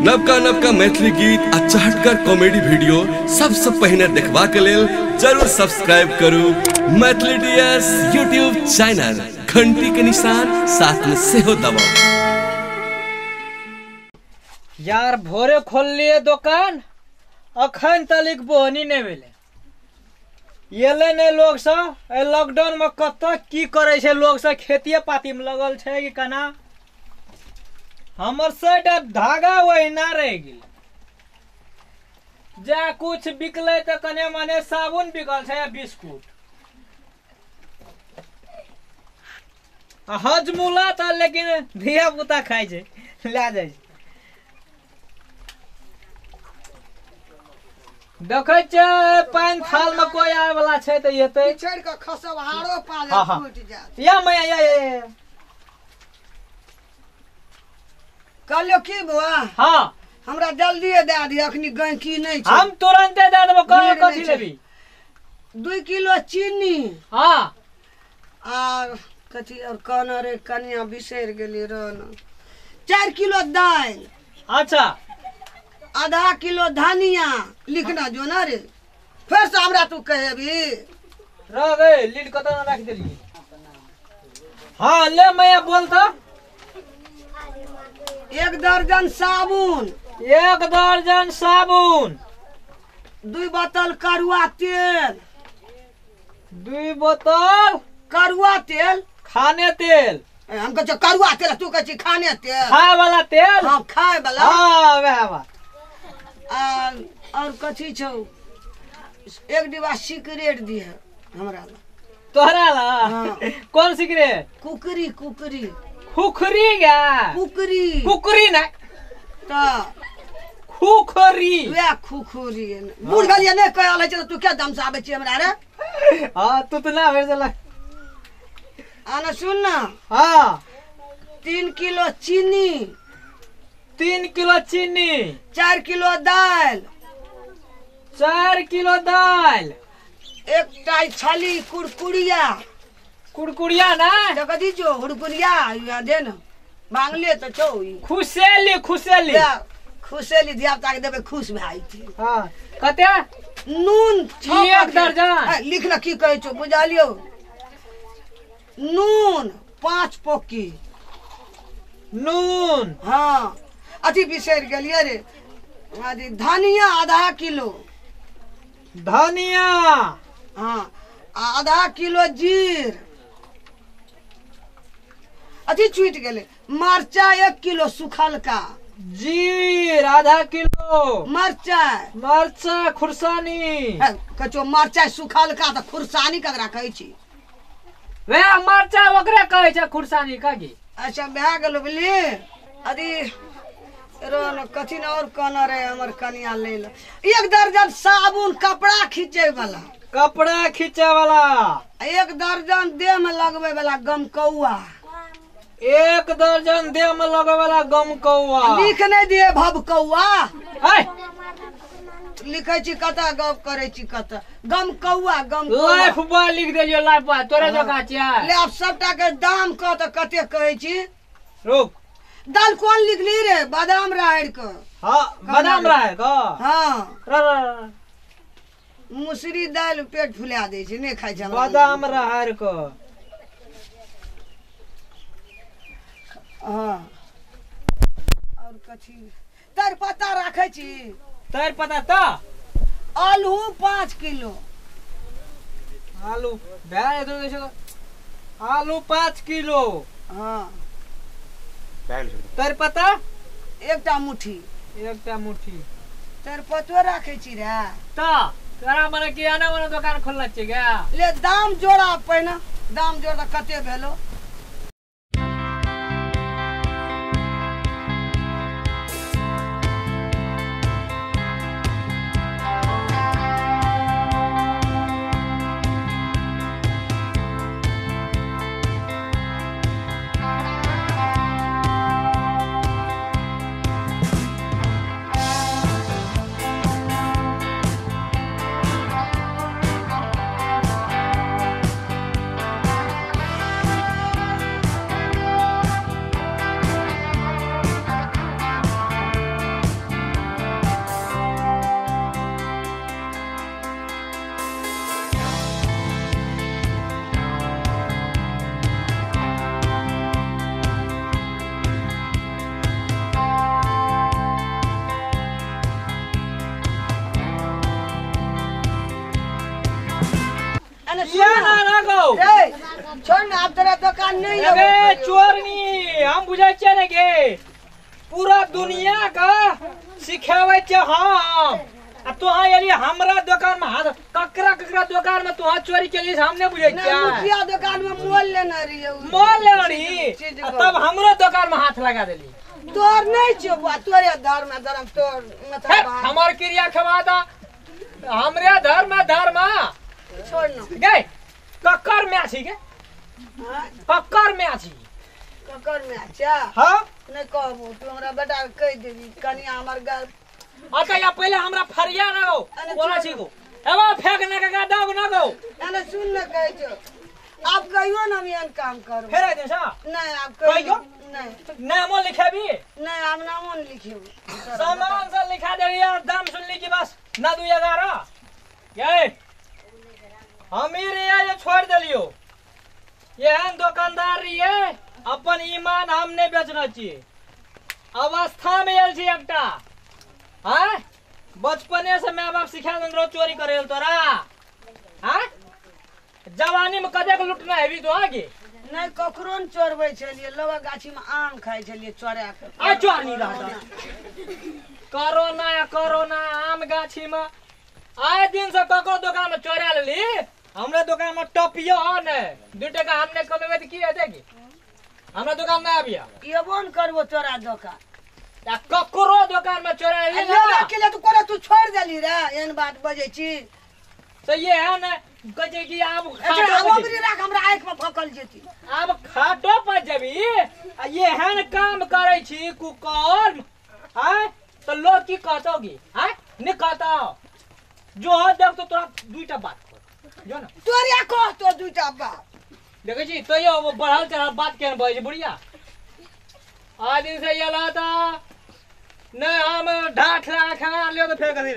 नवका नवका मैथिली गीत आ चहटगर कॉमेडी वीडियो सबसे पहिने देखबाक लेल जरूर सब्सक्राइब करू मैथिली डीएस यूट्यूब चैनल। घंटी के निशान साथ में सेहो दबाउ। यार भोरे खोललिए दुकान, अखन तलिक बोहनी नहीं भेलै। एलै नहि लोग सब। लॉकडाउन में कत की करै छै लोग सब, खेतिए पाती में लगल छै कि केना। हमर सेट धागा वहीना रह गेल। जा कुछ बिकलै तऽ कने मने साबुन बिकल छै आ बिस्कुट आ हजमुला तऽ, लेकिन धिया पुता खाइ छै, लए जाइ छै। देखै छियै पानि थाल में कोई आबै वाला छै तऽ एतै। पिछड़ के खसब हारो पाले टूटि जायत। या मैया या या कहलियो की बौआ। हाँ हमरा जल्दी दए दिअ, अखनी गैंकी नहि छै। हम तुरंते दए देबो। कह कथी लेबी? 2 किलो चीनी। हाँ आ कथी और कहना रे कनिया बिसरि गेली रह न। 4 किलो दालि। अच्छा। आधा किलो धनिया लिखना जो ना रे, फिर से हमरा तू कहेबी। रह गए लीड कत ना राख देली। हाँ ले मैया बोल त। 1 दर्जन साबुन। 1 दर्जन साबुन। 2 बोतल करुआ तेल। 2 बोतल करुआ तेल। खाने तेल। हम कहै छियै करुआ तेल, तू कहै छी खाने तेल। खाए वाला तेल। हाँ खाए वाला। हाँ वएह बात। आ और कथी छौ? 1 डिब्बा सिगरेट दिह हमरा ला। तोहरा ला? हाँ। कौन सिगरेट? कुकरी। कुकरी खुखरी गा। कुकरी। कुकरी ना त खुखरी। वएह खुखरी। बूढ़ गेलियै नहि कहल होइ छै तू क्या दम से आबै छी हमरा रे। हाँ तू तऽ ना भेज देलक। आना सुन ना। हाँ 3 किलो चीनी। 3 किलो चीनी। 4 किलो दालि। 4 किलो दालि। 1 छाली कुरकुरिया। कुरकुरिया ना तो कथी छौ? हुरकुरिया दे न, मांगले तो छौ। खुशेली। खुशेली खुशेली धिया पुता के देबै खुश भए जेतै। हाँ कते? नून 1 दर्जन। लिख न की कहै छौ बुझलियौ। नून 5 पोकी नून। हाँ अथी बिसरि गेलियै रे। अथी धनिया आधा किलो। धनिया। हाँ आधा किलो जीर। अथी छूटि गेलै। मरचा 1 किलो सुखलका। जीर आधा किलो। मरचाइ। मरचा खुरसानी। कहै छौ मरचाइ सुखलका तऽ खुरसानी ककरा कहै छी? वएह मरचा ओकरे कहै छै खुरसानी काकी। अच्छा भए गेलो बुझली। अथी रोन कथी ने और कहना रे हमर कनिया ले लो। 1 दर्जन साबुन कपड़ा खींचे वाला। कपड़ा खींचे वाला। 1 दर्जन देह में लगवे वाला गमकौआ। 1 दर्जन देह में लगवे वाला गमकौआ। लिख नहीं दिए भबकौआ। लिखै छी कत गप करै छी कत। गमकौआ गमकौआ। लाइफ बॉय लिख देलियो। लाइफ बॉय तोरे जकाँ छियै। ले आब सबटा के दाम कह तऽ कते कहै छी। रुक दाल कोन लिखली रे? बादाम राहरि के। हाँ बादाम राहरि के। हाँ मुसरी दालि पेट फुला दै छै, नहि खाइ छै। बादाम राहरि के। हाँ और कथी? तेजपत्ता राखै छी? तेजपत्ता तऽ आलू 5 किलो। आलू भए जेतौ। आलू 5 किलो। हाँ तेजपत्ता 1 मुट्ठी। 1 मुट्ठी तेजपत्तो राखै छी रे। तऽ तोरा मने कि आना मने दोकान खोलने छियै गे? ले दाम जोड़ा पहिने, दाम जोड़ तऽ कते भेलो? फरिया ना ना गो ए छोड़ ना आब तोरा दुकान नहीं अबे चोरनी हम बुझै छियै ने गे पूरा दुनिया का सिखाबै छियै हम आ तोहा एली हमरा दुकान में हाथ ककरा ककरा दुकान में तोहा चोरी केली हम नहीं बुझै छियै। मुखिया दुकान में मोल लेने रहियै मोल लेने रही तब हमरो दुकान में हाथ लगा देली। तोर नहीं छौ बुआ तोरे धर्म धर्म तोर मतलब हमर क्रिया खमा दा हमरे धर्म धर्म छोड़ न गए कक्कर में छी के कक्कर में छी कक्कर में अच्छा हां नहीं कहबो तू हमरा बेटा के कह देबी कनिया हमर गल अच्छा या पहले हमरा फरिया ना गो कोना छी गो एबा फेंक ना का दाग ना गो अरे सुन न कहै छौ आप कहियो ना हम एहन काम करू फेर आइ सा नहीं आप कहियो नहीं नामो लिखेबी नहीं हम नामो न लिखेबो सामान से लिखा दे यार दाम सुन ली की बस ना 2 11 ये हमी रे ये छोड़ देलियो एहन दुकानदार रहिए अपन ईमान हम नहीं बेचना चाहिए अवस्था में आयल छी एकटा आय बचपने से my बाप सिखा देने रहो चोरी करे तोरा आय जवानी में कतेक लुटना हेबी तो आगे नहीं ककरो न चोरबै छलियै लोग गाछी में आम खाइ छलियै चोरा के आ चोर नहीं रहता कोरोना कोरोना आम गाछी में आए दिन से ककरो दुकान में चोरा लेली हमरा दुकान में टपियो ने 2 टका हमने कमेबै त की हेतै की हमरा दुकान में आबिया एबो न करबो तोरा दुकान आ ककरो दुकान में चोरा लेली लेबे के लिए तू कोना तू छोड़ देली रे एहन बात बजै छी तो ये है ना कहै कि आब खाटो राख हमरा आँख में फकल जेती आब खाटो पर जेबी आ एहन काम करै छी कुकर्म आय तो लोग की कहतोगी आय नहीं कहतो जो हो देख तो तोरा 2टा बात कर जो ना तोरा कहतो 2टा बात देखै छी तैयो वो बढ़ल चढ़ल बात केहन बजै छै बुढ़िया आ दिन से अयला त नहीं हम ढाठ लगा खा लियो तो फेर कथी